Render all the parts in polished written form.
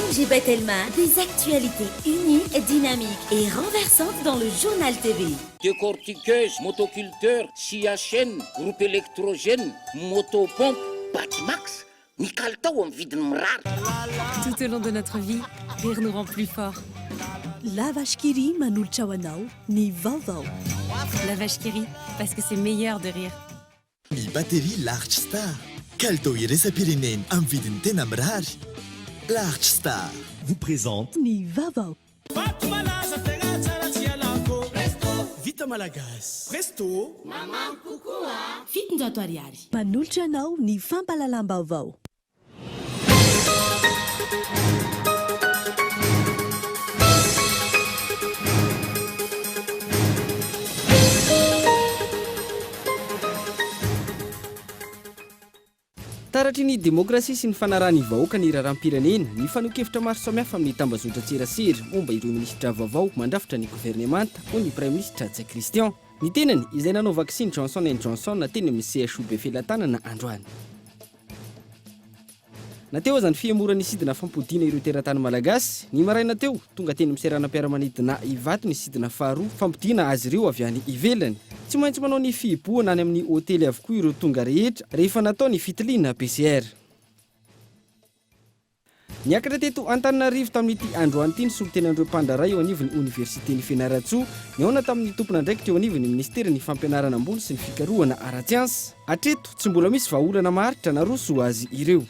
MG Batelma, des actualités uniques, dynamiques et renversantes dans le Journal TV. Décortiqueuse, motoculteur, scie à chaîne, groupe électrogène, motopompe, Batimax, ny kalitao amin'ny vidiny mirary. Tout au long de notre vie, rire nous rend plus forts. La Vache qui rit manolotra ho anao ny vaovao. La Vache qui rit, parce que c'est meilleur de rire. Ny batterie Large Star. Kalitao iraisam-pirenena amin'ny vidiny tena mirary. Large Star vous présente. Ny vaovao. Vato malaza tegna tsara tsy ialako Presto vita malagasy Presto Mamamy kokoa 700 ariary. Manolotra anao ny fampahalalam-baovao. Taratry ny demokrasia sy ny fanarahan'ny vahoaka ny raharaham-pirenena, ny fanehoan-kevitra maro samihafa amin'ny tambazotran-tserasera momba ireo minisitra vaovao mandrafitra ny governemanta, hoy ny Praiminisitra Ntsay Christian. Ny tenany izay nanao vaksiny Johnson and Johnson teny amin'ny CHU Befelatanana androany. Na teo aza ny fihemoran'ny sidina fampodiana ireo teratany malagasy, ny maraina teo, tonga teny amin'ny seranam-piaramanidina Ivato ny sidina faharoa fampodiana azy ireo avy any ivelany. Tsy maintsy manao ny fihibohana any amin'ny hotely avokoa ireo tonga rehetra rehefa natao ny fitiliana PCR. Niakatra teto Antananarivo tamin'ity androany ity ny solontenan'ireo mpandraharaha eo anivon'ny oniversiten'i Fianarantsoa, nihaona tamin'ny tompon'andraikitra eo anivon'ny minisiteran'ny fampianarana ambony sy ny fikarohana ara-tsiansa. Hatreto, tsy mbola misy vahaolana maharitra naroso ho azy ireo.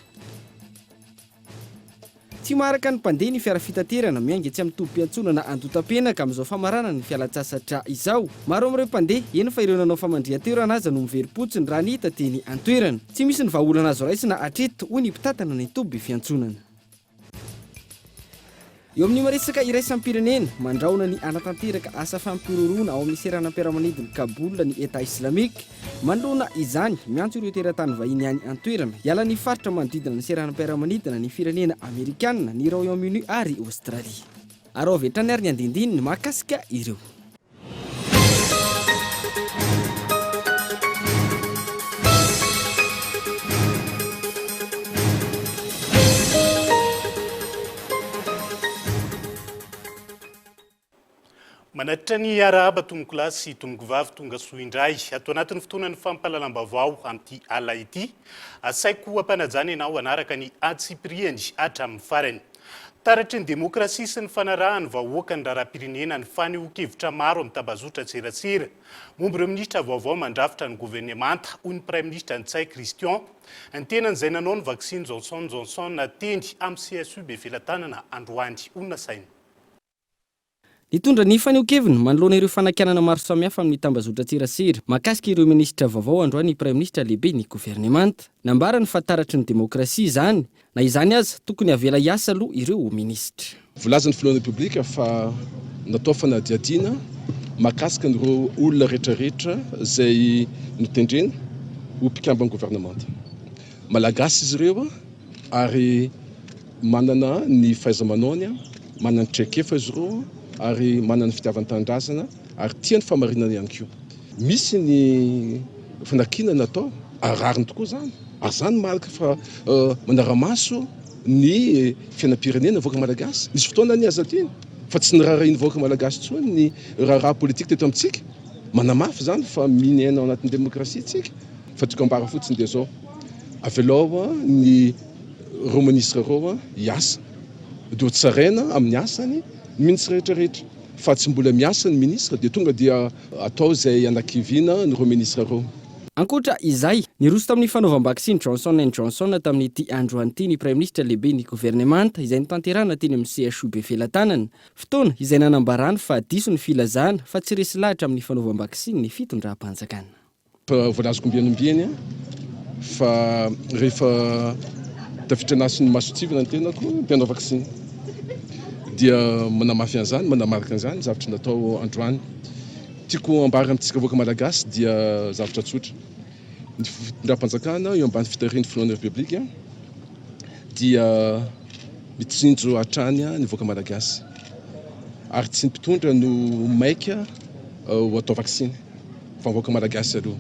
Tsy maharaka ny mpandeha ny fiara fitaterana miainga etsy amin'ny tobim-piantsonana Andotapenaka amin'izao famaranana ny fialantsasatra izao. Maro amin'ireo mpandeha, eny fa ireo nanao famandrihan-toerana aza no miverim-potsiny raha ny hita teny an-toerana. Tsy misy ny vahaolana azo raisina hatreto, hoy ny mpitantana ny toby fiantsonana. Eo amin'ny maresaka iraisam-pirenena, mandrahona ny hanatanteraka asa fampihorohoroana ao amin'ny seranam-piaramanidin'i Kaboul ny Etat Islamique. Manoloana izany, miantso ireo teratany vahiny any an-toerana hiala ny faritra manodidina ny seranam-piaramanidina ny firenena Amerikana, ny Royaume-Uni ary Aostralia. Araho avy hatrany ary ny andindininy mahakasika ireo. Manatitra ny arahaba tompokolahy sy tompokovavy tonga soa indray ato anatin'ny fotoanan'ny fampahalalam-baovao amin'ity alina ity. Asaiko ampanajana ianao hanaraka ny antsipiriany hatramin'ny farany. Taratry ny demokrasia sy ny fanarahan'ny vahoaka ny raharaham-pirenena ny fanehoan-kevitra maro amin'ny tambazotran-tserasera momba ireo minisitra vaovao mandrafitra ny governemanta, hoy ny Praiminisitra Ntsay Christian. Ny tenany izay nanao ny vaksiny Johnson Johnson teny amin'ny CSU Befelatanana androany. Ho nasaina. Nitondra ny fanehoan-keviny manoloana ireo fanakianana maro samihafa amin'ny tambazotran-tserasera mahakasika ireo minisitra vaovao androany ny Praiminisitra lehiben'ny governemanta. Nambarany fa taratry ny demokrasia izany. Na izany aza, tokony havela hiasa aloha ireo minisitra. Voalazan'ny Filohan'ny Repoblika fa natao fanadihadiana mahakasika an'ireo olona rehetrarehetra izay notendrena ho mpikamban'ny governemanta. Malagasy izy ireo ary manana ny fahaiza-manaony, manana ny traikefa izy ireo ary manana ny fitiavan-tanindrazana ary tia ny fahamarinana ihany koa. Misy ny fanakianana atao ary rariny tokoa izany ary izany mariky fa manara-maso ny fiainam-pirenena ny vahoaka malagasy. Nisy fotoana anie aza adino fa tsy niraharahian'ny vahoaka malagasy intsony ny raharaha politika teto amintsika. Manamafy izany fa miaina ao anatin'ny demokrasia isika. Fa tiako ambara fotsiny dia izao, avelao ny ireo ministre ireo hiasa dia ho tsaraina amin'ny asany ny ministre rehetra rehetra fa tsy mbola miasa ny ministre dia tonga dia atao izay hanakiviana an'ireo ministre ireo. Ankoatra izay, niroso tamin'ny fanaovam-baksiny Johnson and Johnson tamin'ity androany ity ny Praiminisitra lehiben'ny governemanta izay notanterahina teny amin'ny CHU Befelatanana. Fotoana izay nanambarany fa diso ny filazana fa tsy resy lahatra amin'ny fanaovam-baksiny ny fitondram-panjakana. Efa voalazako ombieny ombieny fa rehefa tafiditra anatin'ny mason-tsivana ny tenako dia hanao vaksiny. Dia manamafy an'izany, manamarika an'izany ny zavatra natao androany. Tiako ambara amintsika vahoaka malagasy dia zavatra tsotra. Ny fitondram-panjakana eo ambany fitarihan'ny filohan'ny Repoblika dia mitsinjo hatrany ny vahoaka malagasy. Ary tsy ny mpitondra no maika ho atao vaksiny. fa vahoaka malagasy aloha.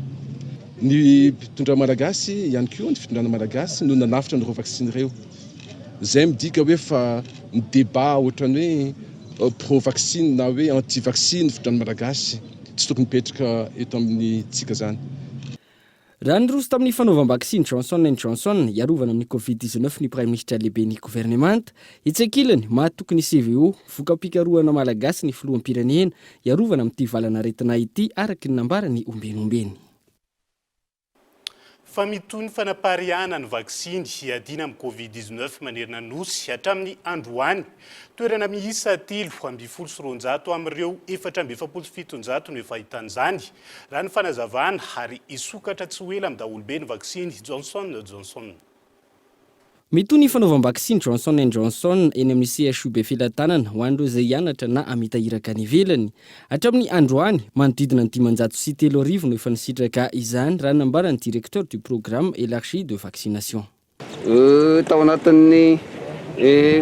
Ny mpitondra malagasy ihany koa, ny fitondrana malagasy no nanafitra an'ireo vaksiny ireo. Izay midika hoe fa ny débat ohatran'ny hoe pro vaccine na hoe anti vaccine fitran'ny Malagasy tsy tokony mipetraka eto amintsika izany. Raha niroso tamin'ny fanaovam-baksiny Johnson and Johnson hiarovana amin'ny Covid 19 ny Praiminisitra lehiben'ny governemanta, etsy ankilany, mahatoky ny CVO, voka-pikarohana malagasy ny filoham-pirenena hiarovana amin'ity valan'aretina ity araka ny nambarany ombieny ombieny. Fa mitohy ny fanapariahana ny vaksiny hiadiana amin'ny Covid 19 manerana ny Nosy hatramin'ny androany. Toerana miisa 213 amin'ireo 744 no efa ahitana izany, raha ny fanazavana, ary hisokatra tsy ho ela amin'ny daholobe ny vaksiny Johnson Johnson. Mitohy ny fanaovam-baksiny Johnson and Johnson eny amin'ny CHU Befelatanana ho an'ireo izay hianatra na hamita iraka any ivelany. Hatramin'ny androany, manodidina ny 3500 no efa nisitraka izany, raha ny nambaran'ny directeur du programme élargi de vaccination. Tao anatin'ny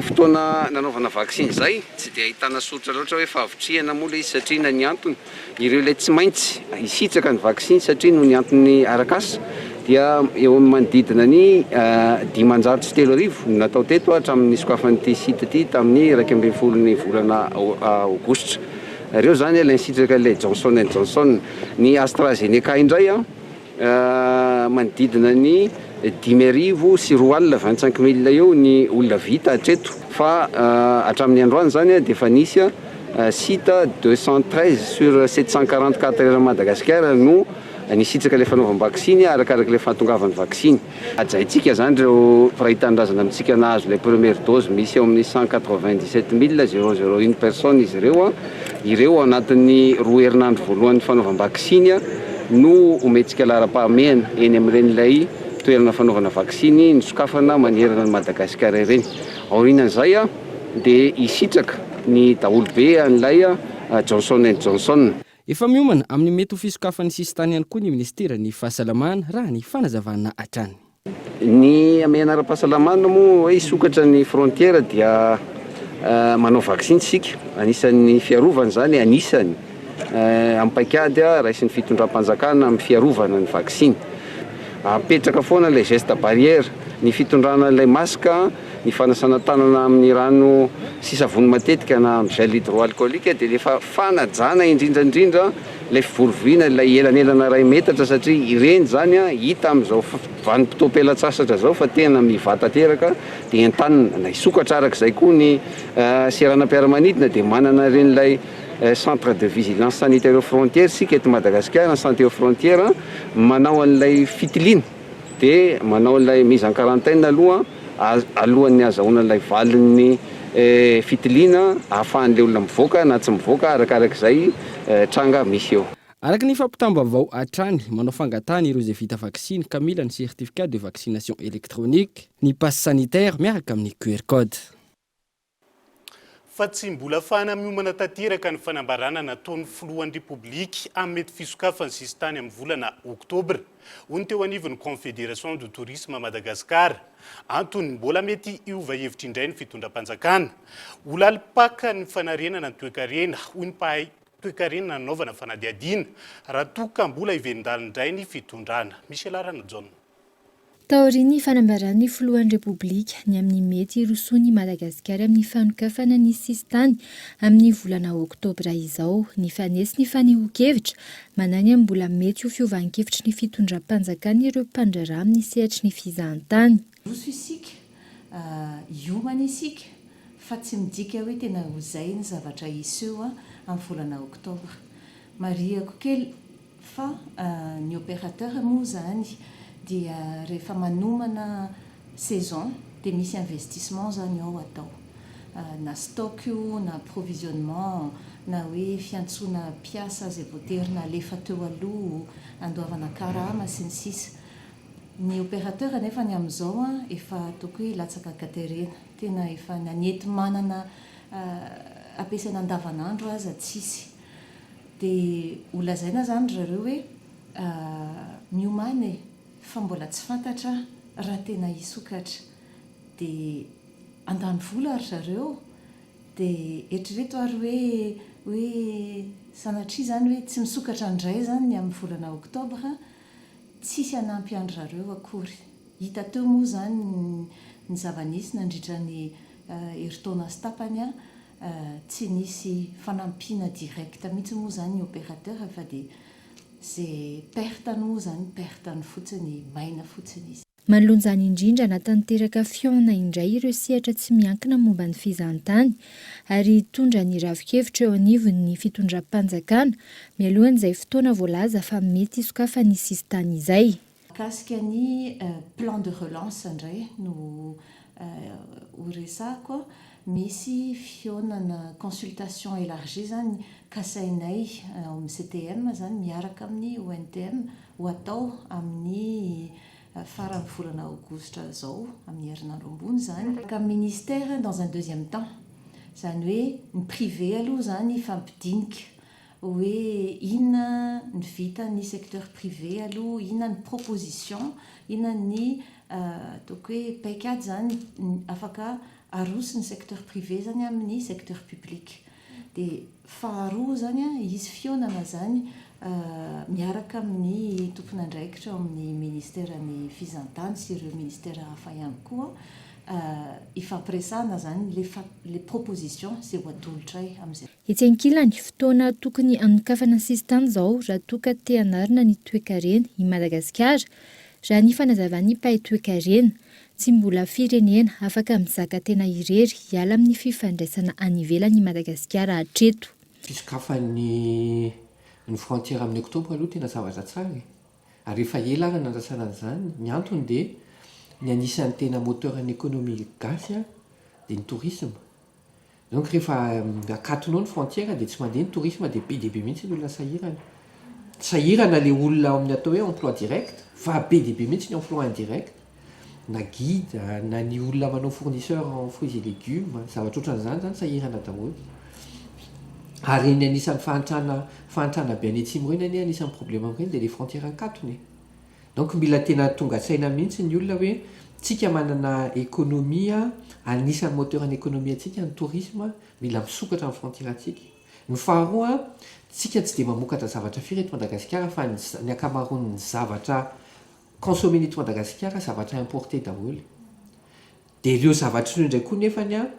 fotoana nanaovana vaksiny izay, tsy dia ahitana soritra loatra hoe fahavitrihana moa ilay izy satria na ny antony, ireo ilay tsy maintsy hisitraka ny vaksiny satria noho ny antony arak'asa dia eo amin'ny manodidina ny 3500 no natao teto hatramin'ny nisokafan'ity site ity tamin'ny 11 ny volana aogositra. Ireo izany ilay nisitraka ilay Johnson and Johnson. Ny AstraZeneca indray Manodidina ny 2005, 25 mille, eo ny olona vita hatreto fa hatramin'ny androany izany dia efa nisy site 213 sur 744 eran'i Madagasikara no nisitraka ilay fanaovam-baksiny arakaraka ilay fahatongavan'ny vaksiny. Hajaintsika izany ireo mpiray tanindrazana amintsika nahazo ilay première dose, misy eo amin'ny 197 001 personnes izy ireo. Ireo ao anatin'ny roa herinandro voalohan'ny fanaovam-baksiny no omentsika laharam-pahamehana eny amin'ireny ilay toerana fanaovana vaksiny nosokafana manerana an'i Madagasikara ireny. Aorianan'izay dia hisitraka ny daholobe an'ilay Johnson and Johnson. Efa miomana amin'ny mety ho fisokafan'ny sisintany ihany koa ny minisiteran'ny Fahasalamana, raha ny fanazavana hatrany. Ny hamehana ara-pahasalamana moa hoe hisokatra ny frontière dia manao vaksiny isika, anisan'ny fiarovana izany, anisany amin'ny paikady raisin'ny fitondram-panjakana amin'ny fiarovana ny vaksiny. Apetraka foana ilay geste barrière, ny fitondrana ilay masque, ny fanasana tanana amin'ny rano sy savony matetika na amin'ny gel hydroalcoolique dia ilay fanajana indrindra indrindra ilay fivorivoriana ilay elanelana iray metatra satria ireny izany hita amin'izao vanim-potoam-pialan-tsasatra izao fa tena mivaha tanteraka dia entanina na hisokatra araka izay koa ny seranam-piaramanidina dia manana ireny ilay centre de vigilance sanitaire aux frontières isika eto Madagasikara, santé aux frontières manao an'ilay fitiliana dia manao ilay mise en quarantaine aloha alohan'ny hahazahoana ilay valin'ny fitiliana ahafahan'ilay olona mivoaka na tsy mivoaka arakarak'izay tranga misy eo. Araka ny fampitam-baovao hatrany, manao fangatahana ireo izay vita vaksiny ka mila ny certificat de vaccination électronique, ny pass sanitaire miaraka amin'ny QR code. Fa tsy mbola afahana miomana tanteraka ny fanambarana nataon'ny filohan'ny Repoblika amin'ny mety fisokafan'ny sisintany amin'ny volana oktobra, hoy ny teo anivon'ny Confédération du Tourisme Madagascar. Antony, mbola mety hiova hevitra indray ny fitondram-panjakana. Ho lalim-paka ny fanarenana ny toekarena, hoy ny mpahay toekarena nanaovana fanadihadiana, raha toa ka mbola hiverin-dalina indray ny fitondrana. Michel Ranajaona. Taorian'ny fanambaran'ny filohan'ny Repoblika ny amin'ny mety hirosoan'i Madagasikara amin'ny fanokafana ny sisintany amin'ny volana oktobra izao, nifanesy ny fanehoan-kevitra manahy ny amin'ny mbola mety ho fiovan-kevitry ny fitondram-panjakana ireo mpandraharaha amin'ny sehatry ny fizahantany. Roso isika, hiomana isika fa tsy midika hoe tena ho izay ny zavatra hiseho amin'ny volana oktobra. Marihako kely Fa ny opérateur moa izany dia rehefa manomana saison dia misy investissement izany ao atao. Na stock io na approvisionnement na hoe fiantsoana mpiasa izay voatery nalefa teo aloha, andoavana karama sy ny sisa. Ny opérateur anefa ny amin'izao efa ataoko hoe latsaka an-katerena. Tena efa na ny enti-manana ampiasaina andavanandro aza tsisy. Dia ho lazaina izany ry zareo hoe miomàna e, fa mbola tsy fantatra raha tena hisokatra. Dia handany vola ry zareo, dia eritrereto ary hoe hoe sanatria izany hoe tsy misokatra indray izany ny amin'ny volana oktobra, tsisy hanampy an-dry zareo akory. Hita teo moa izany ny zava-nisy nandritra ny herintaona sy tapany tsy nisy fanampiana direct mihitsy moa izany ny opérateur fa dia izay perte-ny moa izany perte-ny fotsiny, maina fotsiny izy. Manoloana izany indrindra, natanteraka fihaonana indray ireo sehatra tsy miankina momba ny fizahantany ary hitondra ny rafi-kevitra eo anivon'ny fitondram-panjakana mialohan'izay fotoana voalaza fa mety hisokafan'ny sisintany izay. Mikasika ny plan de relance indray no ho resahako, misy fihaonana consultation élargie izany kasainay ao amin'ny CTM izany miaraka amin'ny ONTM ho atao amin'ny faran'ny volana aogositra izao, amin'ny herinandro ambony izany. Ka ministère dans un deuxième temps, izany hoe ny privé aloha izany hifampidinika hoe inona ny vitan'ny secteur privé aloha, inona ny proposition, inona ny ataoko hoe paikady izany afaka aroso ny secteur privé izany amin'ny secteur public. Dia faharoa izany an, hisy fihaonana izany miaraka amin'ny tompon'andraikitra ao amin'ny ministeran'ny fizahantany sy ireo ministera hafa ihany koa hifampiresahana izany ilay proposition izay ho atolotray amin'izay. Etsy ankilany, fotoana tokony hanokafana ny sisintany izao raha toa ka te hanarina ny toekarena i Madagasikara, raha ny fanazavan'ny mpahay toekarena. Tsy mbola firenena afaka mizaka tena irery hiala amin'ny fifandraisana any ivelany i Madagasikara hatreto. Fisokafan'ny ny frontière amin'ny oktobra aloha tena zavatra tsara e! Ary efa ela ary nandrasana an'izany, ny antony dia ny anisan'ny tena moteur ny économie gasy dia ny tourisme. Donc rehefa akatonao ny frontière dia tsy mandeha ny tourisme dia be dia be mihitsy ny olona sahirana. Sahirana le olona ao amin'ny atao hoe emploi direct fa be dia be mihitsy ny emploi indirect. Na guide, na ny olona manao fournisseur en fruits et légumes, zavatra ohatran'izany zany sahirana daholo. Ary ny anisan'ny fahantrana fahantrana be any atsimo ireny anie anisan'ny problème amin'ireny dia le frontière ankatony e. Donc mila tena tonga saina mihitsy ny olona hoe tsika manana économie anisan'ny moteur ny économie antsika ny tourisme, mila misokatra ny frontière antsika. Ny faharoa, tsika tsy dia mamokatra zavatra firy eto Madagasikara fa ny ny ankamaroan'ny zavatra consommer-ny eto Madagasikara zavatra importer daholo. Dia ireo zavatra ireo indray koa nefany an,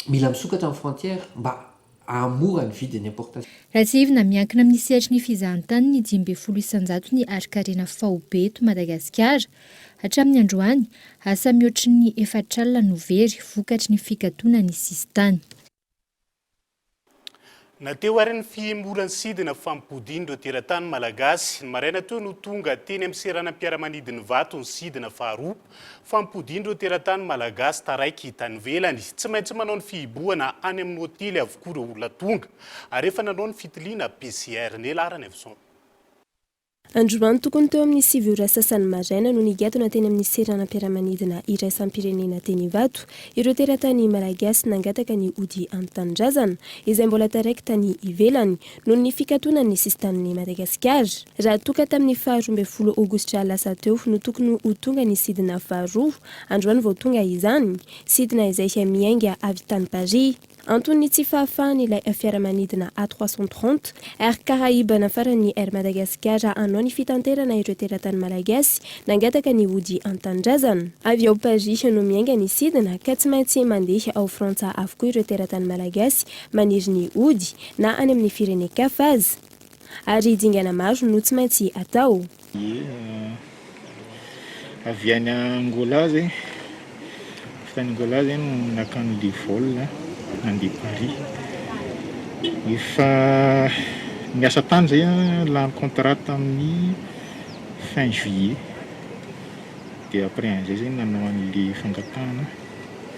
Mila misokatra ny frontière mba hahamora ny vidin'ny importation. Raha tsiahivina, miankina amin'ny sehatry ny fizahantany ny 15 isan-jaton'ny harin-karena faobe eto Madagasikara. Hatramin'ny androany, asa mihoatry ny efatr'alina no very vokatry ny fikatonan'ny sisintany. Na teo ary ny fihemoran'ny sidina fampodian'ireo teratany malagasy, ny maraina teo no tonga teny amin'ny seranam-piaramanidin'Ivato ny sidina faharoa fampodian'ireo teratany malagasy taraiky tany ivelany. Tsy maintsy manao ny fihibohana any amin'ny hotely avokoa ireo olona tonga ary efa nanao ny fitiliana PCR. Nela Ranaivoson. Androany tokony teo amin'ny sivy ora sasany maraina no nigadona teny amin'ny seranam-piaramanidina iraisam-pirenena teny Ivato ireo teratany malagasy nangataka ny hody an-tanindrazana, izay mbola taraiky tany ivelany noho ny fikatonan'ny sisintanin'i Madagasikara. Raha toa ka tamin'ny faha 12 aogositra lasa teo no tokony ho tonga ny sidina faharoa, androany vao tonga izany, sidina izay miainga avy tany Paris. Anton'ny tsy fahafahan'ilay fiaramanidina A 330 Air Caraïbes nafaran'ny Air Madagascar hanao ny fitanterana ireo teratany malagasy nangataka ny hody an-tanindrazana. Avy ao Paris no miainga ny sidina ka tsy maintsy mandeha ao Frantsa avokoa ireo teratany malagasy maniry ny hody na any amin'ny firenen-kafa aza. Ary dingana maro no tsy maintsy atao. Ie, avy any Angola zay, avy tany Angola zay no naka an'le vol nandeha Paris. Efa niasa tany zay an, lany contrat tamin'ny fin juillet, dia après an'izay zay nanao an'le fangatahana.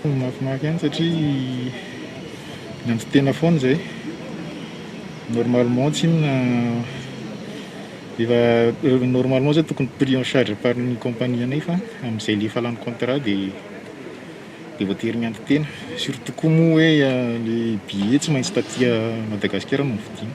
Mafimafy ihany satria mianto-tena foana izay. Normalement tsinona efa normalement zao tokony pris en charge par ny compagnie anay fa amin'izay le efa lany contrat dia dia voatery mianto-tena. Surtout koa moa hoe le billet tsy maintsy taty Madagasikara no novidiana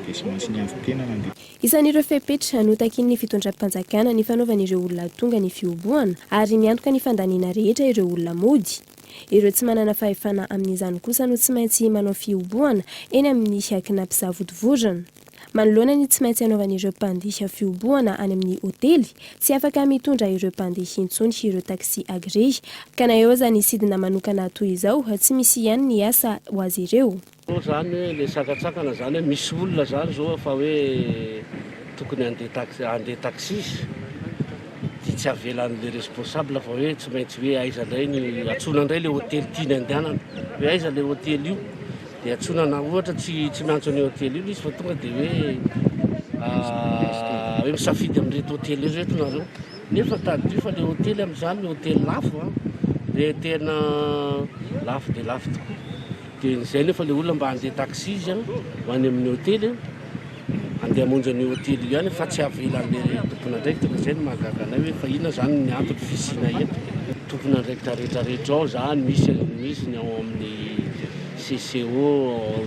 dia tsy maintsy nianto-tena nandeha. Isan'ireo fepetra notakian'ny fitondram-panjakana ny fanaovan'ireo olona tonga ny fihobohana ary miantoka ny fandaniana rehetra ireo olona mody. Ireo tsy manana fahefana amin'izany kosa no tsy maintsy manao fihobohana eny amin'ny Cnaps Vontovorona. Manoloana ny tsy maintsy hanaovan'ireo mpandeha fihobohana any amin'ny hotely, tsy afaka mitondra ireo mpandeha intsony ireo taxi agréé, ka na eo aza ny sidina manokana toy izao, tsy misy ihany ny asa ho azy ireo. Zao zany hoe le sakantsakana zany hoe misy olona zany zao fa hoe tokony handeha taxi handeha taxi izy de tsy avelan'le responsable fa hoe tsy maintsy hoe aiza ndray ny antsoina ndray le hotely tiany andehanana hoe aiza le hotely io de antsoina na ohatra tsy tsy miantso an'io hotely io izy fa tonga de hoe hoe misafidy amin'ireto hotely ireto nareo nefa tadidio fa le hotely amin'izany hotely lafo an le tena lafo de lafo tokoa. Dia izay nefa ilay olona mba handeha taxi izy an, ho any amin'ny hotely an, handeha hamonjy an'io hotely io ihany fa tsy avelan'ilay tompon'andraikitra fa izay no mahagaga anay hoe fa inona izany ny antony fisiana eto. Tompon'andraikitra rehetra rehetra ao izany, misy misy ny ao amin'ny CCO,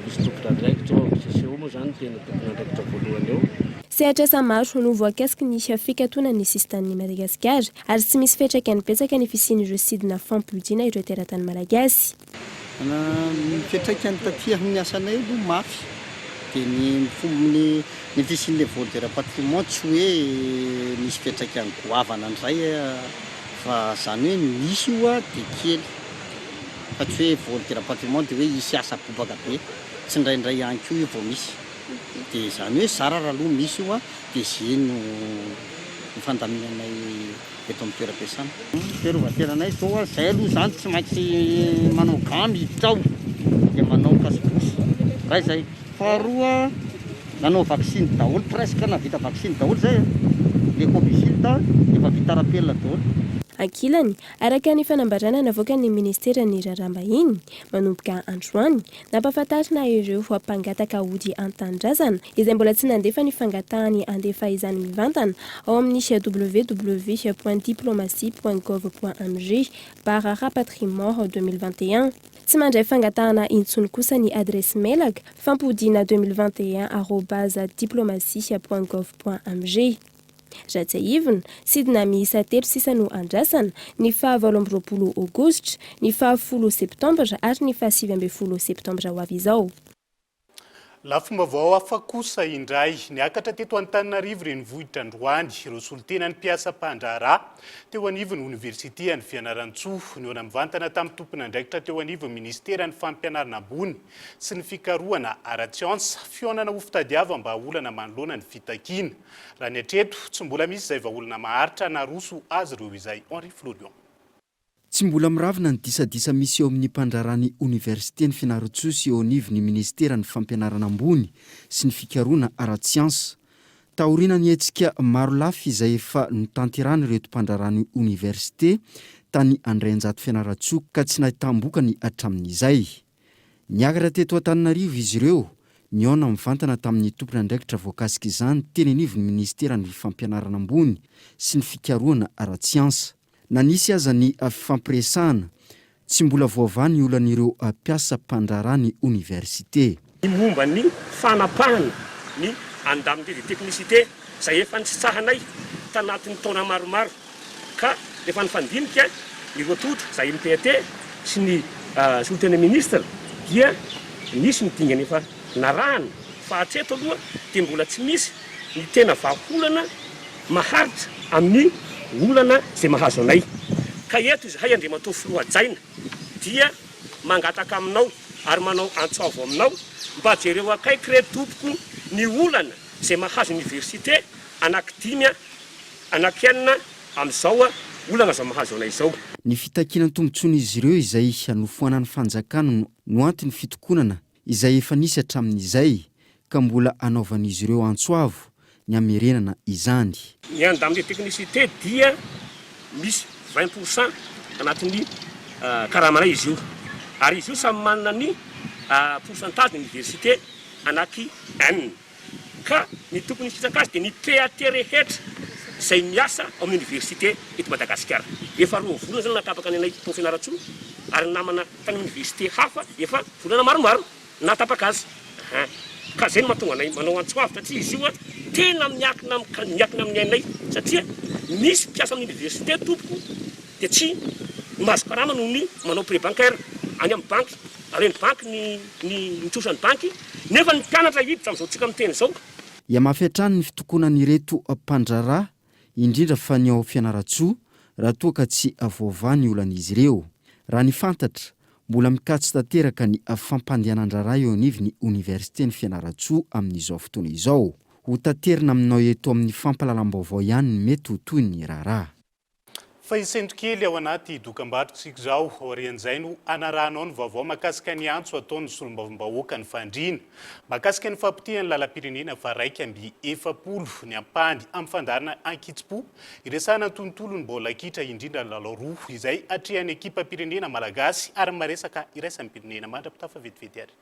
misy tompon'andraikitra ao, CCO moa izany no tena tompon'andraikitra voalohany ao. Sehatr'asa maro no voakasiky ny fikatonan'ny sisintanin'i Madagasikara ary tsy misy fiantraikany betsaka ny fisian'ireo sidina fampodiana ireo teratany malagasy. Ny fiantraikany taty amin'ny asanay aloha mafy dia ny ny ny fisian'ilay vol de rapatriement tsy hoe misy fiantraikany goavana indray fa izany hoe misy io dia kely fa tsy hoe vol de rapatriement dia hoe hisy asa bobaka be, tsindraindray ihany koa io vao misy dia izany hoe zara raha aloha misy io dia izay no fandaminanay. eto amin'ny toeram-piasana. Fiarovan-tenanay izao a, izay aloha izany tsy maintsy manao gants miditra ao dia manao cache-bouche, iray izay. Faharoa, nanao vaksiny daholo, presque nahavita vaksiny daholo izay a, ny Covishield efa vita rappel daholo. Ankilany, araka ny fanambarana navoakan'ny minisiteran'ny Raharaham-bahiny, manomboka androany, Nampahafantarina ireo mpangataka hody an-tanindrazana izay mbola tsy nandefa ny fangatahany handefa izany mivantana ao amin'ny www point diplomatie point gov point mg barre rapatriement 2021. Tsy mandray fangatahana intsony kosa ny adiresy mailaka fampodiana 2021 arobase diplomatie point gov point mg. Raha tsiahivina, sidina miisa telo sisa no andrasana, ny faha 28 aogositra, ny faha folo septambra ary ny faha 19 septambra ho avy izao. Lafim-baovao hafa kosa indray, niakatra teto Antananarivo renivohitra androany ireo solontenan'ny mpiasa mpandraharaha teo anivon'ny oniversite any Fianarantsoa. Nihaona mivantana tamin'ny tompon'andraikitra teo anivon'ny minisiteran'ny fampianarana ambony sy ny fikarohana ara-tsiansa, fihaonana ho fitadiavam-bahaolana manoloana ny fitakiana. Raha ny hatreto, tsy mbola misy izay vahaolana maharitra naroso azy ireo izay. Henri Florian. Tsy mbola miravina ny disadisa misy eo amin'ny mpandraharaha ny Oniversiten'i Fianarantsoa sy eo anivon'ny Minisiteran'ny Fampianarana Ambony sy ny Fikarohana ara-tsiansa. Taorian'ny hetsika marolafy izay efa notanterahan'ireto mpandraharaha ny Oniversite tany Andrainjato Fianarantsoa ka tsy nahitam-bokany hatramin'izay. Niakatra teto Antananarivo izy ireo, nihaona mivantana tamin'ny tompon'andraikitra voakasik'izany teny anivon'ny minisiteran'ny Fampianarana ambony sy ny fikarohana ara-tsiansa. Na nisy aza ny fifampiresahana, tsy mbola voavaha ny olan'ireo mpiasa mpandraharaha ny oniversite. Ny momba ny fanapahana ny indemnité de technicité izay efa nitsahanay tanatin'ny taona maromaro. Ka rehefa nifandinika ny roa tonta, izahay MPAT sy ny solontenan'ny ministra dia nisy ny dingana efa narahana fa hatreto aloha dia mbola tsy misy ny tena vahaolana maharitra amin'ny olana izay mahazo anay. Ka eto izahay Andriamatoa Filoha hajaina dia mangataka aminao ary manao antso avo aminao mba jereo akaiky re tompoko ny olana izay mahazo ny université anaky dimy Anakianina amin'izao olana izao mahazo anay izao. Ny fitakiana ny tombontsoan'izy ireo izay nofoanan'ny fanjakana no anton'ny fitokonana izay efa nisy hatramin'izay ka mbola anaovan'izy ireo antso avo ny hamerenana izany. Ny indemnité de technicité dia misy 20 pour cent anatin'ny karamanay izy io ary izy io samy manana ny pourcentage ny université anaky enina. Ka ny tokony hisitraka azy dia ny PAT rehetra izay miasa ao amin'ny oniversite eto Madagasikara. Efa roa volana izany nahatapaka ny anay tao Fianarantsoa ary ny namana tany amin'ny oniversite hafa efa volana maromaro nahatapaka azy. Ahaa. Ka izay no mahatonga anay manao antso avo satria izy io tena miankina miankina amin'ny ainay satria misy mpiasa amin'ny oniversite tompoko dia tsy mahazo karama noho ny manao prêt bancaire any amin'ny banky, alain'ny banky ny ny ny trosan'ny banky nefa ny mpianatra hiditra amin'izao tsika miteny izao. Hihamafy hatrany ny fitokonan'ireto mpandraharaha, indrindra fa ny ao Fianarantsoa, raha toa ka tsy voavaha ny olan'izy ireo. Raha ny fantatra, mbola mikatso tanteraka ny fampandehanan-draharaha eo anivon'ny oniversiten'i Fianarantsoa amin'izao fotoana izao. Ho taterina aminao eto amin'ny fampahalalam-baovao ihany ny mety ho tohin'ny raharaha. Fa hisento kely ao anaty dokambarotra isika izao, aorian'izay no hanarahanao ny vaovao mahakasika ny antso ataon'ny solombavambahoakan'i Fandriana mahakasika ny fahapotehan'ny lalam-pirenena faha 41 ny ampahany amin'ny fandaharana ankitsim-po iresahana ny tontolon'ny baolina kitra indrindra ny lalao roa izay atrehan'ny ekipam-pirenena malagasy ary ny maresaka iraisam-pirenena mandra-pitafa vetivety ary.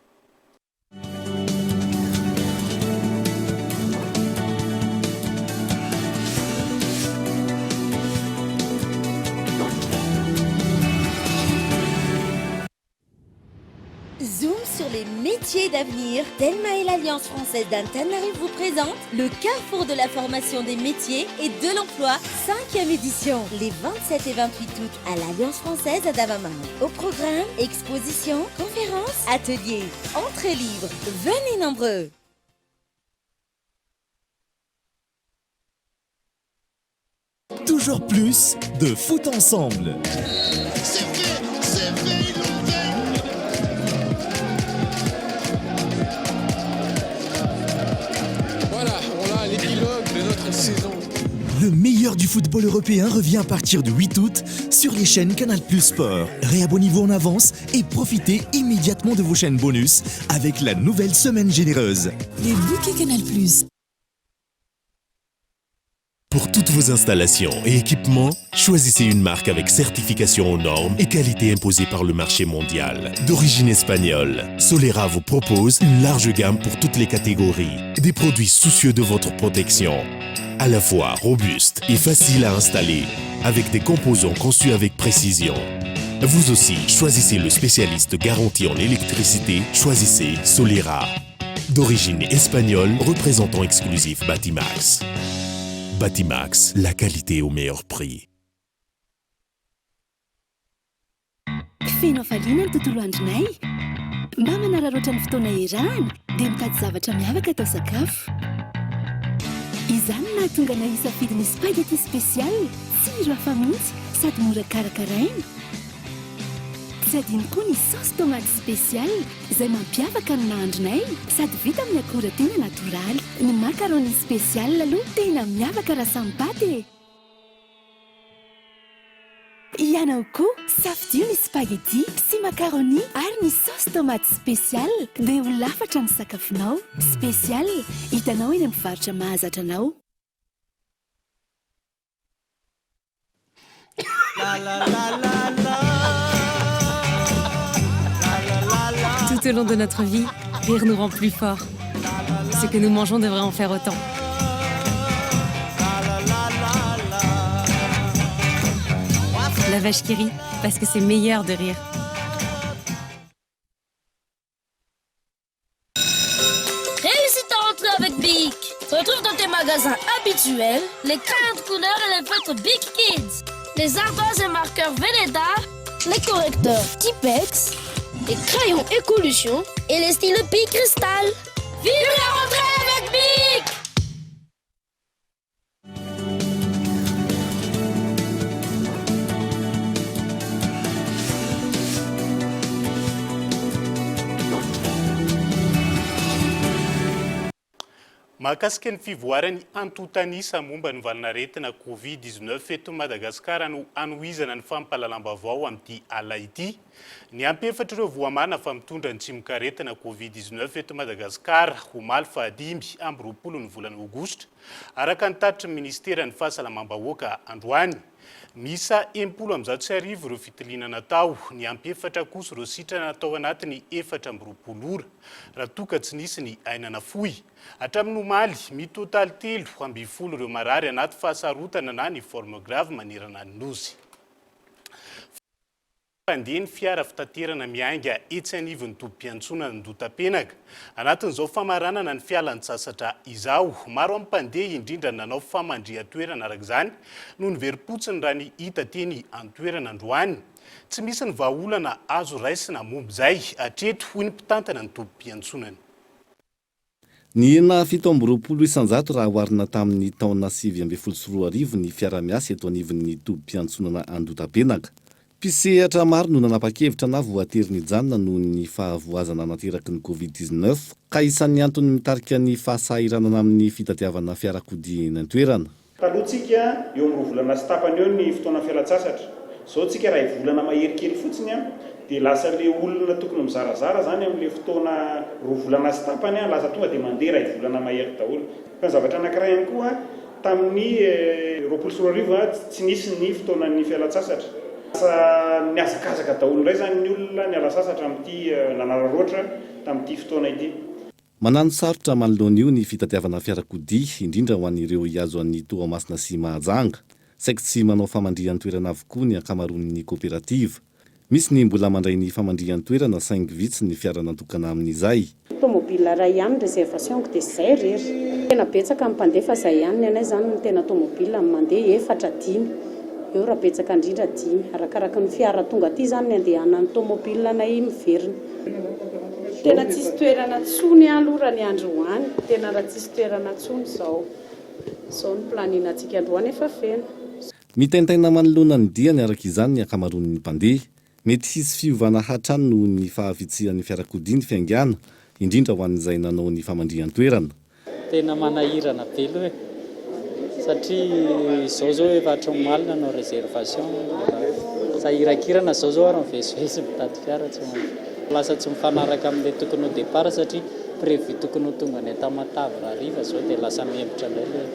Zoom sur les métiers d'avenir. Telma et l'Alliance française d'Antananarivo vous présente le carrefour de la formation des métiers et de l'emploi, 5e édition, les 27 et 28 août à l'Alliance française à Davamanga. Au programme, exposition, conférences, ateliers, entrée libre. Venez nombreux. Toujours plus de foot ensemble. C'est fait, c'est fait, ils l'ont fait. Voilà, on a l'épilogue de notre saison. Le meilleur du football européen revient à partir du 8 août sur les chaînes Canal Plus Sport. Réabonnez-vous en avance et profitez immédiatement de vos chaînes bonus avec la nouvelle semaine généreuse. Les bouquets Canal Plus. Pour toutes vos installations et équipements, choisissez une marque avec certification aux normes et qualité imposée par le marché mondial. D'origine espagnole, Solera vous propose une large gamme pour toutes les catégories. Des produits soucieux de votre protection. À la fois robuste et facile à installer, avec des composants conçus avec précision. Vous aussi, choisissez le spécialiste garanti en électricité, choisissez Solera. D'origine espagnole, représentant exclusif Batimax. Batimax, la qualité au meilleur prix. Feno hafaliana ny tontolo andronay. Mba manararaotra ny fotoana iarahana dia mitady zavatra miavaka atao sakafo. Izany no nahatonga anay hisafidy ny spaghetti spécial, tsiro hafa mihitsy sady mora karakaraina. Tsy adino koa ny saosy tomate spécial izay mampiavaka ny nahandronay sady vita amin'ny akora tena natoraly. Ny macaroni spécial aloha tena miavaka raha samy paty e! Ianao koa, safidio ny spaghetti sy macaroni ary ny saosy tomate spécial dia ho lafatra ny sakafonao. Spécial, hitanao eny amin'ny mpivarotra mahazatra anao. Tout au long de notre vie, rire nous rend plus forts. Ce que nous mangeons devrait en faire autant. La vache qui rit, parce que c'est meilleur de rire. Réussis ta rentrée avec Bic Retrouve dans tes magasins habituels les crayons de couleur et les feutres Bic Kids, les ardoises et marqueurs Velleda, les correcteurs Tipex, les crayons Écolution et les stylos Bic Cristal. Vive la rentrée avec Bic Mahakasika ny fivoaran'ny antontan'isa momba ny valanaretina Covid 19 eto Madagasikara no hanohizana ny fampahalalam-baovao amin'ity alina ity. Niampy efatra ireo voamarina fa mitondra ny tsimokaretina Covid 19 eto Madagasikara omaly faha-25 ny volana aogositra, araka ny tatitry ny minisiteran'ny Fahasalamam-bahoaka androany. Miisa 1160 ireo fitiliana natao, niampy efatra kosa ireo sitrana tao anatin'ny 24 ora, raha toa ka tsy nisy ny aina nafoy. Hatramin'ny omaly, mitotaly 13 ireo marary anaty fahasarotana na ny forme grave manerana ny Nosy. Mpandeha ny fiara fitaterana miainga etsy anivon'ny tobim-piantsonana Andohatapenaka. Anatin'izao famaranana ny fialan-tsasatra izao, maro amin'ny mpandeha indrindra ny nanao famandrihan-toerana araka izany no niverim-potsiny raha ny hita teny an-toerana androany. Tsy misy ny vahaolana azo raisina momba izay hatreto, hoy ny mpitantana ny tobim-piantsonana. Nihena 27% raha oharina tamin'ny taona 2019 ny fiara-miasa eto anivon'ny tobim-piantsonana Andotapenaka. Mpisehatra maro no nanapa-kevitra na voatery nijanona noho ny fahavoazana nateraky ny Covid 19 ka isan'ny antony mitarika ny fahasahiranana amin'ny fitadiavana fiarakodia eny an-toerana. Taloha tsika eo amin'ny roa volana sy tapany eo ny fotoana fialan-tsasatra. Zao tsika iray volana mahery kely fotsiny an, dia lasa le olona tokony mizarazara zany amin'le fotoana roa volana sy tapany an, lasa tonga dia mandeha iray volana mahery daholo. Fa ny zavatra anankiray ihany koa, tamin'ny 2020 an, tsy nisy ny fotoanan'ny fialan-tsasatra. Lasa nihazakazaka daholo indray zany ny olona niala sasatra amin'ity, nanararaotra tamin'ity fotoana ity. Manano sarotra manoloana io ny fitadiavana fiarakodia, indrindra ho an'ireo hihazo an'i Toamasina sy Mahajanga. Saiky tsy manao famandrihan-toerana avokoa ny ankamaroan'ny koperativa. Misy ny mbola mandray ny famandrihan-toerana saingy vitsy ny fiara natokana amin'izay. Tomobile iray ihany ny réservation-ko dia izay irery. Tena betsaka ny mpandeha fa izay ihany ny anay izany no tena tomobile mandeha, efatra, dimy eo raha betsaka indrindra dimy. Arakaraky ny fiara tonga aty izany ny andehanan'ny tomobile anay miverina. Tena tsisy toerana tsony aloha raha ny androany, tena raha tsisy toerana tsony zao. Zao ny planning antsika androany efa feno. Mitaintaina manoloana ny diany araka izany ny ankamaroan'ny mpandeha. Mety hisy fiovana hatrany noho ny fahavitsian'ny fiarakodia ny fiaingàna, indrindra ho an'izay nanao ny famandrihan-toerana. Tena manahirana be aloha e! Satria izao zao efa hatry ny omaly nanao réservation mbola sahirankirana izao zao ary mivezivezy mitady fiara tsy lasa tsy mifanaraka amin'ilay tokony ho départ satria prévu tokony ho tonga any Tamatave rahariva izao dia lasa mihemotra indray ilay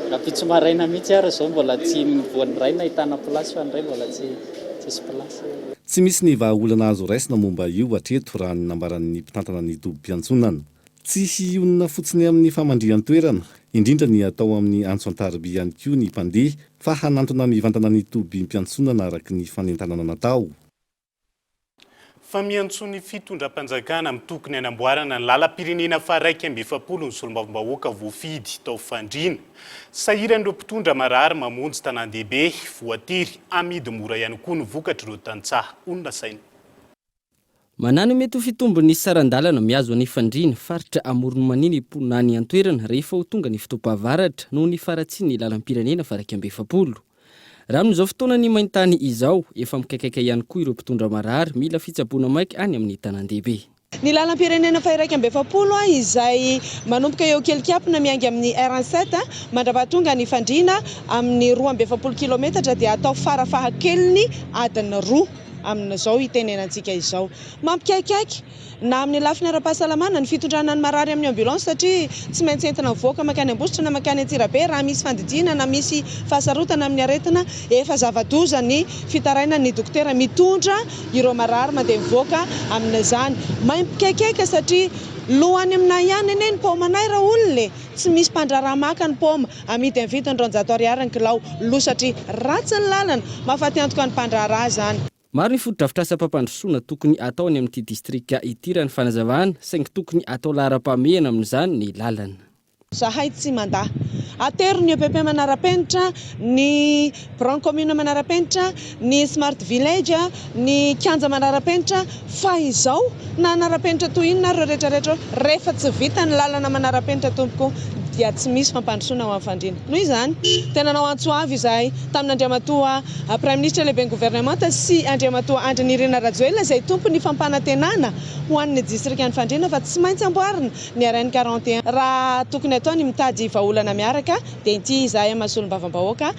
rahampitso maraina mihitsy ary izao mbola tsy vao ny iray nahitana place fa ny iray mbola tsy tsisy place. Tsy misy ny vahaolana azo raisina momba io hatreto raha ny nambaran'ny mpitantana ny tobim-piantsonana. Tsy hionona fotsiny amin'ny famandrihan-toerana, indrindra ny atao amin'ny antso an-tariby ihany koa ny mpandeha fa hanantona mivantana ny tobim-piantsonana araka ny fanentanana natao. Fa miantso ny fitondram-panjakana amin'ny tokony hanamboarana ny lalam-pirenena faha-41 ny solombavambahoaka voafidy tao Fandriana. Sahiran'ireo mpitondra marary mamonjy tanàn-dehibe, voatery amidy mora ihany koa ny vokatr'ireo tantsaha honina saina. Manahy ny mety ho fitombon'ny saran-dalana mihazo an'i Fandriana, faritra Amoron'i Mania ny mponina any an-toerana rehefa ho tonga ny fotoam-pahavaratra noho ny faharatsian'ny lalam-pirenena faha-41. Raha amin'izao fotoanan'ny main-tany izao, efa mikaikaika ihany koa ireo mpitondra marary mila fitsaboana maika any amin'ny tanàn-dehibe. Ny lalam-pirenena faha-41 izay manomboka eo Kelikapina miainga amin'ny RN sept mandrapahatonga any Fandriana amin'ny 42 kilometatra dia atao farafahakeliny adiny roa. amin'izao itenenantsika izao. Mampikaikaika na amin'ny lafiny ara-pahasalamana ny fitondrana ny marary amin'ny ambulance satria tsy maintsy entina mivoaka mankany Ambositra na mankany Antsirabe raha misy fandidiana na misy fahasarotana amin'ny aretina. Efa zava-doza ny fitarainan'ny dokotera mitondra ireo marary mandeha mivoaka amin'izany. Mampikaikaika satria lo any aminay ihany anie ny paomanay raolona e! Tsy misy mpandraharaha maka ny paoma. Amidy amin'ny vidiny 200 ariary ny kilao, lo satria ratsy ny lalana, mahafaty antoka ny mpandraharaha izany. Maro ny fotodrafitrasam-pampandrosoana tokony hatao any amin'ity distrika ity raha ny fanazavana, saingy tokony hatao laharam-pahamehana amin'izany ny lalana. Zahay tsy mandà. Atero ny EPP manara-penitra, ny biraon'ny commune manara-penitra, ny smart village, ny kianja manara-penitra, fa izao na hanara-penitra toy inona ary ireo rehetra rehetra ireo, rehefa tsy vita ny lalana manara-penitra tompoko dia tsy misy fampandrosoana ho an'ny Fandriana. Noho izany, dia nanao antso avo izahay tamin'Andriamatoa Praiminisitra Lehiben'ny Governemanta sy Andriamatoa Andry Nirina Rajoelina izay tompon'ny fampanantenana ho an'ny Distrikan'i Fandriana fa tsy maintsy amboarina ny RN 41. Raha tokony atao ny mitady vahaolana miaraka dia ity izahay maha solombavambahoaka.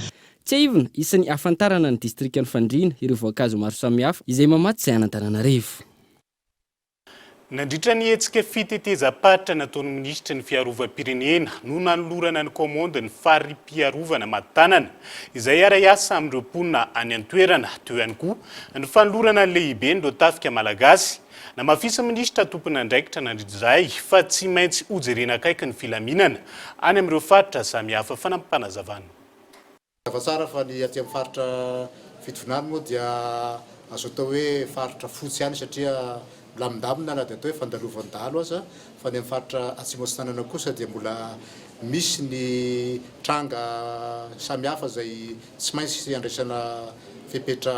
Tsiahivina, isan'ny ahafantarana ny distrikan'i Fandriana ireo voankazo maro samihafa izay mamatsy an'Antananarivo. Nandritra ny hetsika fitetezam-paritra nataon'ny minisitry ny Fiarovam-pirenena no nanolorana ny kaomandin'ny fari-piarovana Matitanana, izay hiara-hiasa amin'ireo mponina any an-toerana. Teo ihany koa ny fanolorana ny lehiben'ireo tafika malagasy. Namafisin'ny minisitra tompon'andraikitra nandritra izay fa tsy maintsy hojerena akaiky ny filaminana any amin'ireo faritra samihafa. Fanampim-panazavana. Mazava tsara fa ny aty amin'ny faritra Fitovinany moa dia azo atao hoe faritra fotsy ihany satria milamindamina na dia atao hoe fandalovan'ny dahalo aza fa ny amin'ny faritra Atsimo Atsinanana kosa dia mbola misy ny tranga samihafa izay tsy maintsy andraisana fepetra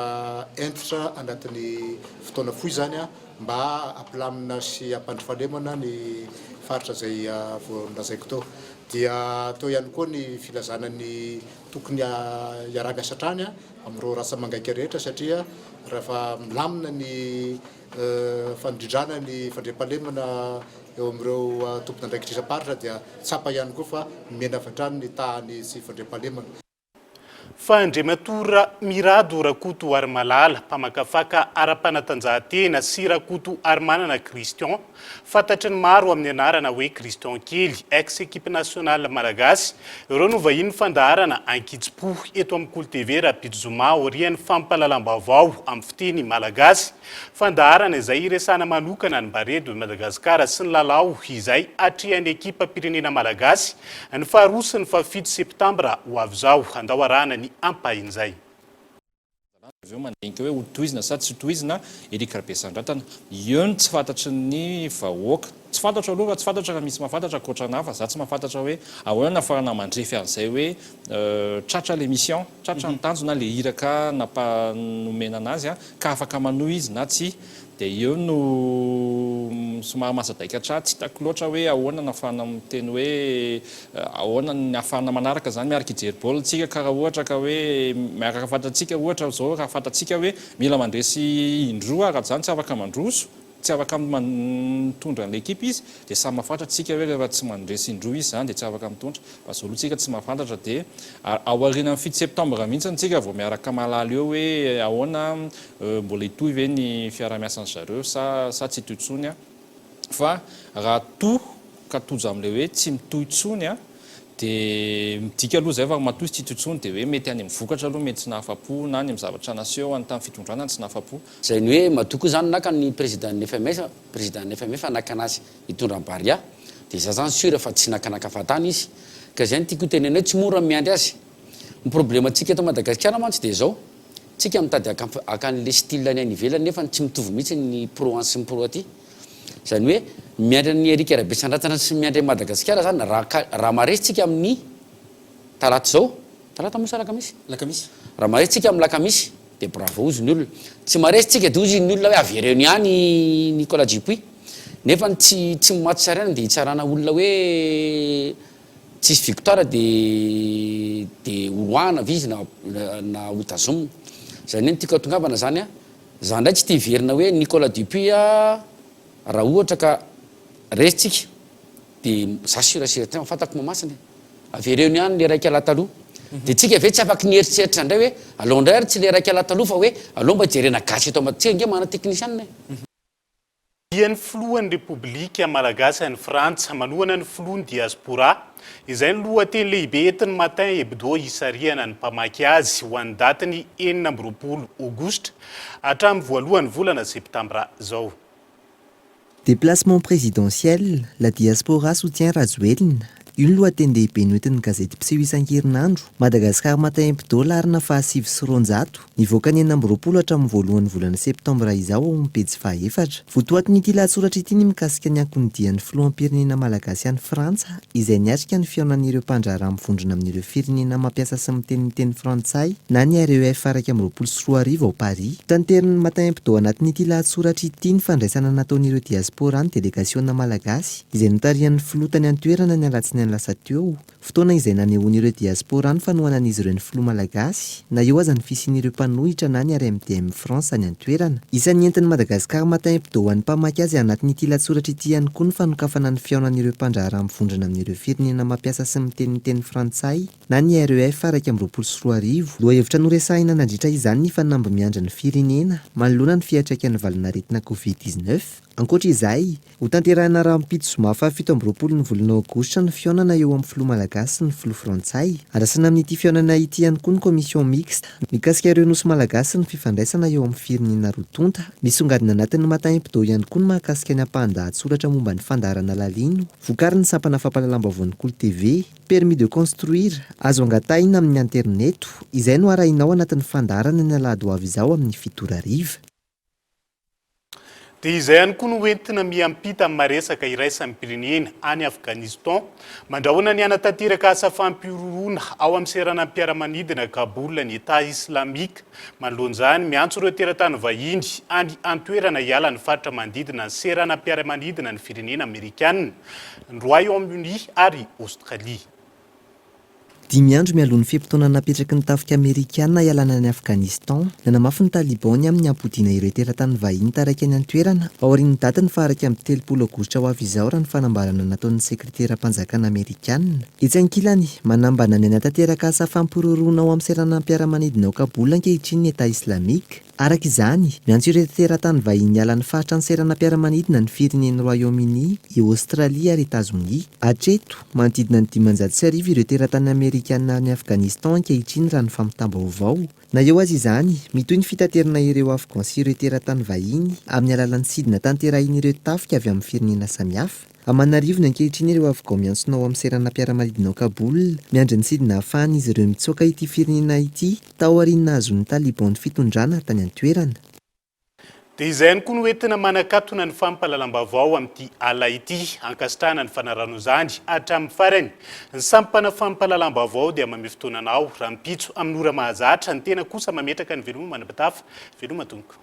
hentitra anatin'ny fotoana fohy izany mba hampilamina sy hampandry fahalemana ny faritra izay vao nolazaiko teo. Dia teo ihany koa ny filazana ny tokony hiaraha-miasa hatrany amin'ireo rantsa-mangaika rehetra satria rehefa milamina ny fandrindrana ny fandriampahalemana eo amin'ireo tompon'andraikitra isam-paritra dia tsapa ihany koa fa mihena avy hatrany ny tahan'ny tsy fandriampahalemana. Fa Andriamatoa Mirado Rakotoarimalala, mpamakafaka ara-panatanjahantena sy Rakotoarimanana Christian, fantatry ny maro amin'ny anarana hoe Christian Kely, ex equipe nationale malagasy, ireo no vahinin'ny fandaharana Ankitsim-po eto amin'ny Kolo TV rahampitso zoma aorian'ny fampahalalam-baovao amin'ny fiteny malagasy. Fandaharana izay hiresahana manokana ny Barea de Madagascar sy ny lalao izay hatrehan'ny ekipam-pirenena malagasy ny faharoa sy ny fahafito septambra ho avy izao. Andao arahana ny ampahin'izay. Avy eo mandinika hoe hotohizina sa tsy hotohizina Eric Rabesandratana. Eo no tsy fantatry ny vahoaka. Tsy fantatro aloha fa tsy fantatro raha misy mahafantatra ankoatra anah fa za tsy mahafantatra hoe ahoana no ahafahana mandrefy an'izay hoe tratra le mission, tratra ny tanjona, le iraka nampa nomena anazy ka afaka manohy izy na tsia. Dia eo no somary mahasadaikatra ahy, tsy hitako loatra hoe ahoana no ahafahana miteny hoe ahoana ny ahafahana manaraka izany, miaraka hijery baolina tsika ka raha ohatra ka hoe miaraka fantatsika ohatra izao raha fantatsika hoe mila mandresy indroa raha izany tsy afaka mandroso, tsy afaka mitondra an'ilay ekipa izy dia samy mahafantatra tsika hoe rehefa tsy mandresy indroa izy izany dia tsy afaka mitondra fa zao aloha tsika tsy mahafantatra dia aorianan'ny fito septembre mihitsy tsika vao miaraka mahalala eo hoe ahoana mbola hitohy ve ny fiarahamiasan'ny zareo sa sa tsy hitohy intsony fa raha toa ka tojo amin'ilay hoe tsy mitohy intsony dia midika aloha izay fa matoa izy tsy hitohy intsony dia hoe mety any amin'ny vokatra aloha mety tsy nahafa-po na any amin'ny zavatra naseho any tamin'ny fitondrana tsy nahafa-po. Izay ny hoe matoa koa izany naka ny président ny FMF, président ny FMF naka anazy hitondra ny Barea dia za zany sûr fa tsy nakanaka fahatany izy ka izay no tiako hotenenina hoe tsy mora ny miandry azy. Ny problème antsika eto Madagasikara mantsy dia izao, tsika mitady haka haka an'le style ny any ivelany nefa tsy mitovy mihitsy ny pro any sy ny pro aty. Izany hoe ny miandry an'i Eric Rabesandratsana sy ny miandry an'i Madagasikara zany raha ka raha maharesy tsika amin'ny talata izao, talata moa sa alakamisy? Alakamisy. Raha maharesy tsika amin'ny alakamisy Dia bravo hozy ny olona. Tsy maresy tsika dia hozy ny olona hoe avereno ihany i Nicolas Dupuis. Nefa ny tsy tsy match arena dia hitsarana olona hoe tsisy victoire dia dia horoahana ve izy na na hotazomina. Izany hoe ny tiako hatongavana izany an, za indray tsy te hiverina hoe Nicolas Dupuis a raha ohatra ka resy tsika Dia za sûr et certain fantako Mahamasina e! Avereno ihany le raika lahy taloha. Dia tsika ve tsy afaky nieritreritra indray hoe alao indray ary tsy le raika lahy taloha fa hoe alao mba jerena gasy eto Mad tsika ange manana technician e! Dian'ny filohan'ny Repoblika Malagasy any Frantsa, manohana ny filoha ny diaspora. Izay no lohateny lehibe entin'ny Matin Hebdo hisarihana ny mpamaky azy ho an'ny datin'ny 26 aogositra hatramin'ny voalohan'ny volana septambra izao. Déplacement présidentiel, la diaspora soutient Rajoelina, io ny lohateny-dehibe noentin'ny gazety mpiseho isan-kerinandro, Madagascar Matin Hebdo laharana faha209, nivoaka ny 26 hatramin'ny voalohan'ny volana septambra izao ao amin'ny pejy fahaefatra. Votoatin'ity lahatsoratra ity ny mikasika ny ankon'ny dian'ny filoham-pirenena malagasy any Frantsa izay niatrika ny fihaonan'ireo mpandraharaha mivondrona amin'ireo firenena mampiasa sy miteny ny teny frantsay na ny REF 2021 ao Paris. Tanterin'ny Matin Hebdo anatin'ity lahatsoratra ity ny fandraisana nataon'ireo diaspora ny delegasiona malagasy izay notarihan'ny filoha tany an-toerana ny alatsinainy lasa teo, fotoana izay nanehoan'ireo diaspora ny fanohanan'izy ireo ny filoha malagasy na eo aza ny fisian'ireo mpanohitra na ny RMDM France any an-toerana. Isan'ny entin'ny Madagascar Matin Hebdo ho an'ny mpamaky azy anatin'ity lahatsoratra ity ihany koa ny fanokafana ny fihaonan'ireo mpandraharaha mivondrona amin'ireo firenena mampiasa sy miteny ny teny frantsay na ny REF 2021. Lohahevitra noresahina nandritra izany ny fanamby miandry ny firenena manoloana ny fiantraikan'ny valanaretina Covid 19. Ankoatra izay, hotanterahina rahampitso zoma faha 27 ny volana aogositra ny fihaonana eo amin'ny filoha malagasy sy ny filoha frantsay. Andrasana amin'ity fihaonana ity ihany koa ny commission mixte mikasika ireo nosy malagasy sy ny fifandraisana eo amin'ny firenena roa tonta. Misongadina anatin'ny Matin Hebdo ihany koa ny mahakasika ny ampahan-dahatsoratra momba ny fandaharana Lalino, vokarin'ny sampana fampahalalam-baovaon'ny Kolo TV. Permis de construire, azo angatahina amin'ny aterineto, izay no arahinao anatin'ny fandaharana ny alahady ho avy izao amin'ny fito ora hariva. Dia izay ihany koa no hoentina miampita amin'ny maresaka iraisam-pirenena any Afghanistan. Mandrahona ny hanatanteraka asa fampihorohoroana ao amin'ny seranam-piaramanidina Kaboul ny Etat Islamique. Manoloana izany, miantso ireo teratany vahiny any an-toerana hiala ny faritra manodidina ny seranam-piaramanidina ny firenena amerikana, ny Royaume-Uni ary Aostralia. Dimy andro mialoha ny fe-potoana napetraky ny tafika amerikana hialana any Afghanistan, nanamafy ny Taliban ny amin'ny hampodiana ireo teratany vahiny taraiky any an-toerana aorian'ny datin'ny faha-31 aogositra ho avy izao raha ny fanambarana nataon'ny sekreteram-panjakana amerikana. Etsy ankilany, manambana ny hanatanteraka asa fampihorohoroana ao amin'ny seranam-piaramanidina ao Kaboul ankehitriny ny Etat Islamique. Araka izany, miantso ireo teratany vahiny hiala ny faritra ny seranam-piaramanidina ny firenen'i Royaume-Uni, i Aostralia ary Etazonia. Hatreto, manodidina ny 1500 ireo teratany amerikana any Afghanistan ankehitriny raha ny fampitam-baovao. Na eo aza izany, mitohy ny fitaterana ireo Afghans sy ireo teratany vahiny amin'ny alalan'ny sidina tanterahin'ireo tafika avy amin'ny firenena samihafa. Aman'arivony ankehitriny ireo Afghans miantsona ao amin'ny seranam-piaramanidina ao Kaboul, miandry ny sidina hahafahan'izy ireo mitsoaka ity firenena ity. Taorian'ny nahazoan'ny Taliban ny fitondrana tany an-toerana. Dia izay ihany koa no entina manakatona ny fampahalalam-baovao amin'ity ala ity. Ankasitrahana ny fanarahana izany hatramin'ny farany. Ny sampana fampahalalam-baovao dia mamehy fotoana anao rahampitso amin'ny ora mahazatra. Ny tena kosa mametraka ny veloma manam-pitafa. Veloma tompoko.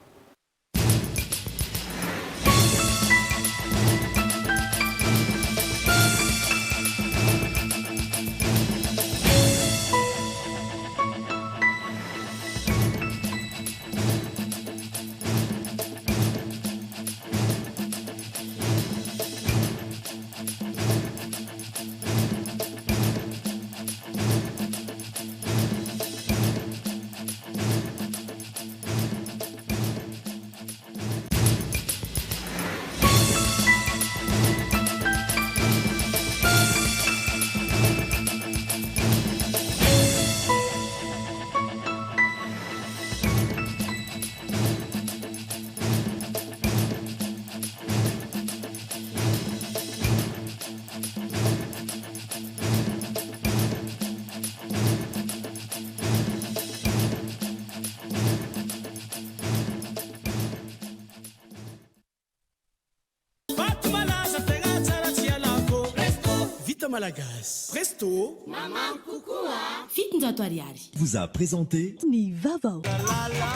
Vato malaza tegna tsara tsy ialako Presto Vita malagasy Presto Mamamy kokoa 700 ariary. Vous a présenté. Ny vaovao.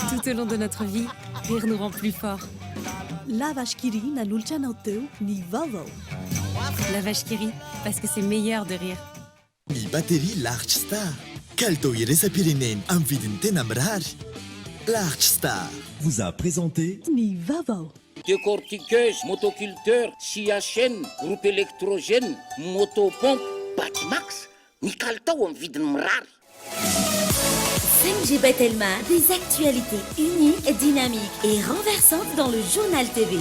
Tout au long de notre vie, rire nous rend plus forts. La Vache qui rit nanolotra anao teo ny vaovao. La Vache qui rit, parce que c'est meilleur de rire. Ny batterie Large Star, kalitao iraisam-pirenena amin'ny vidiny tena mirary. Large Star vous a présenté. Ny vaovao. Décortiqueuse, motoculteur, scie à chaîne, groupe électrogène, moto pompe, Batimax, ny kalitao amin'ny vidiny mirary. 5G by Telma, des actualités uniques, dynamiques et renversantes dans le journal TV.